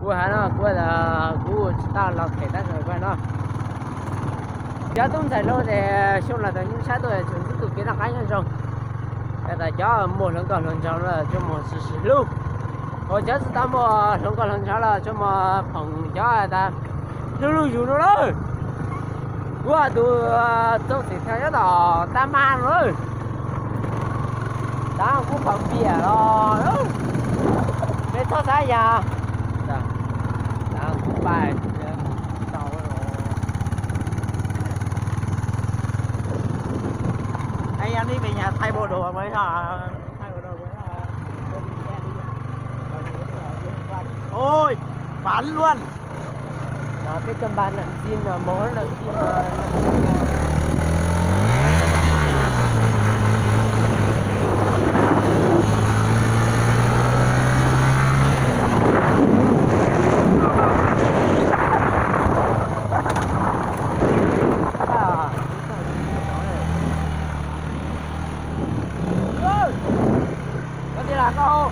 Kuv hais no kuv, kuv tsis tau los them tab sis kuv hais no, cov tub ntxhais hluas ces xyoo los tau nyob sab tuaj tseem ntxub tus kev noj qab nyob zoo. Has tas cov muaj hluas nkauj hluas nraug los tsuas muaj sis sis hlub, hos cov tsis tau muaj hluas nkauj hluas nraug los tsuas muaj phoom cov tas hlub hlub yus no lawm. Kuv tus txooj xim thawj nyob tom tab mab no lawm. Tab kuv qhov piam los peb txhob xav yas. Tab kuv pais tau. Ai, yog nej về nhà thay bộ đồ mới hả? Thay bộ đồ mới hả? Ôi, bắn luôn. Peb cov npas nram ntxi no, mov nram ntxi no. Koj tias lam koj hau.